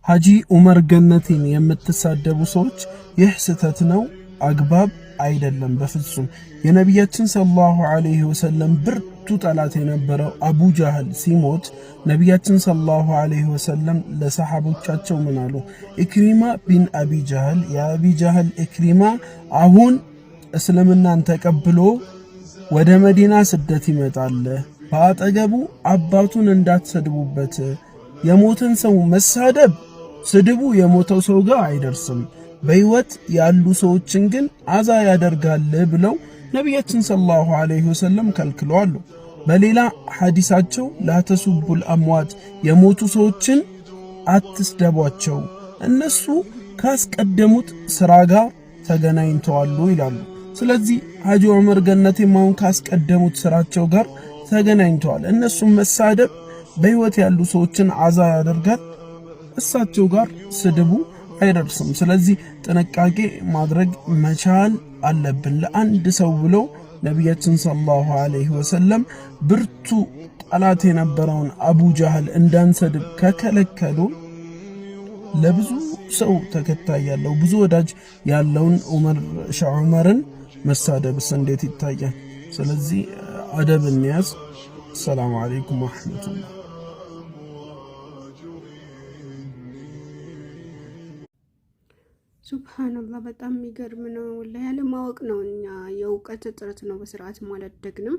ሐጂ ዑመር ገነቴን የምትሳደቡ ሰዎች ይህ ስህተት ነው፣ አግባብ አይደለም በፍጹም። የነቢያችን ሰለላሁ ዐለይሂ ወሰለም ብርቱ ጠላት የነበረው አቡ ጃህል ሲሞት ነቢያችን ሰለላሁ ዐለይሂ ወሰለም ለሰሓቦቻቸው ምን አሉ? ኢክሪማ ቢን አቢ ጃህል፣ የአቢ ጃህል ኢክሪማ አሁን እስልምናን ተቀብሎ ወደ መዲና ስደት ይመጣል። በአጠገቡ አባቱን እንዳትሰድቡበት። የሞተን ሰው መሳደብ ስድቡ የሞተው ሰው ጋር አይደርስም፣ በሕይወት ያሉ ሰዎችን ግን አዛ ያደርጋል ብለው ነቢያችን ሰለላሁ ዐለይሂ ወሰለም ከልክለዋል። በሌላ ሐዲሳቸው ላተሱቡል አምዋት፣ የሞቱ ሰዎችን አትስደቧቸው፣ እነሱ ካስቀደሙት ስራ ጋር ተገናኝተዋሉ ይላሉ። ስለዚህ ሐጂ ዑመር ገነቴም አሁን ካስቀደሙት ስራቸው ጋር ተገናኝተዋል። እነሱም መሳደብ በሕይወት ያሉ ሰዎችን አዛ ያደርጋል፣ እሳቸው ጋር ስድቡ አይደርስም። ስለዚህ ጥንቃቄ ማድረግ መቻል አለብን። ለአንድ ሰው ብሎ ነቢያችን ሰለላሁ ዐለይሂ ወሰለም ብርቱ ጠላት የነበረውን አቡ ጃህል እንዳንሰድብ ከከለከሉ ለብዙ ሰው ተከታይ ያለው፣ ብዙ ወዳጅ ያለውን ዑመር ሸህ ዑመርን መሳደብስ እንዴት ይታያል? ስለዚህ አደብ እንያዝ። ሰላሙ ዐለይኩም ወረሕመቱላህ። ሱብሃንአላህ፣ በጣም የሚገርም ነው። ወላሂ ያለማወቅ ነው። እኛ የእውቀት እጥረት ነው። በስርዓት አላደግንም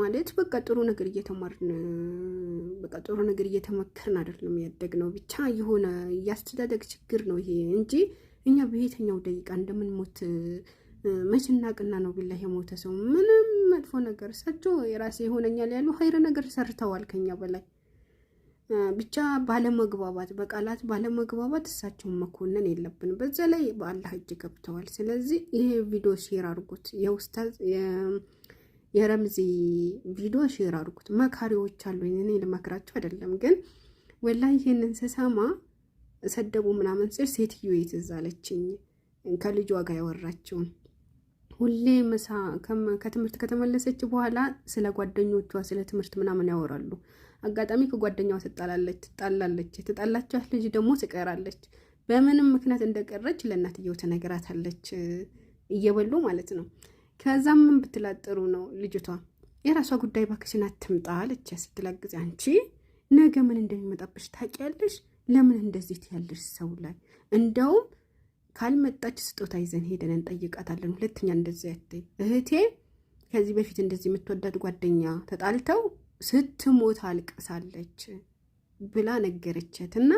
ማለት በቃ ጥሩ ነገር እየተማርን፣ በቃ ጥሩ ነገር እየተመከርን አይደለም ያደግነው። ብቻ የሆነ የአስተዳደግ ችግር ነው ይሄ እንጂ እኛ በየትኛው ደቂቃ እንደምንሞት መች እናቅና ነው? ቢላህ የሞተ ሰው ምንም መጥፎ ነገር፣ እሳቸው የራሴ ይሆነኛል ያሉ ኸይር ነገር ሰርተዋል ከኛ በላይ። ብቻ ባለመግባባት፣ በቃላት ባለመግባባት እሳቸውን መኮነን የለብንም። በዛ ላይ በአላህ እጅ ገብተዋል። ስለዚህ ይሄ ቪዲዮ share አድርጉት፣ የኡስታዝ የረምዚ ቪዲዮ share አድርጉት። መካሪዎች አሉኝ፣ እኔ ልመክራቸው አይደለም ግን ወላሂ ይሄንን ስሰማ ሰደቡ ምናምን ስል ሴትዮ ትዝ አለችኝ ከልጇ ጋር ያወራችውን። ሁሌ ምሳ ከትምህርት ከተመለሰች በኋላ ስለ ጓደኞቿ፣ ስለ ትምህርት ምናምን ያወራሉ። አጋጣሚ ከጓደኛዋ ትጣላለች። የተጣላቻት ልጅ ደግሞ ትቀራለች። በምንም ምክንያት እንደቀረች ለእናትየው ትነግራታለች፣ እየበሉ ማለት ነው። ከዛም ምን ብትላጥሩ ነው ልጅቷ የራሷ ጉዳይ ባክሽን አትምጣ አለች። ስትላት ጊዜ አንቺ ነገ ምን እንደሚመጣብሽ ታውቂያለሽ? ለምን እንደዚህ ትያለሽ ሰው ላይ? እንደውም ካልመጣች ስጦታ ይዘን ሄደን እንጠይቃታለን። ሁለተኛ እንደዚህ ያትይ። እህቴ ከዚህ በፊት እንደዚህ የምትወዳት ጓደኛ ተጣልተው ስትሞት አልቅሳለች ብላ ነገረቻት እና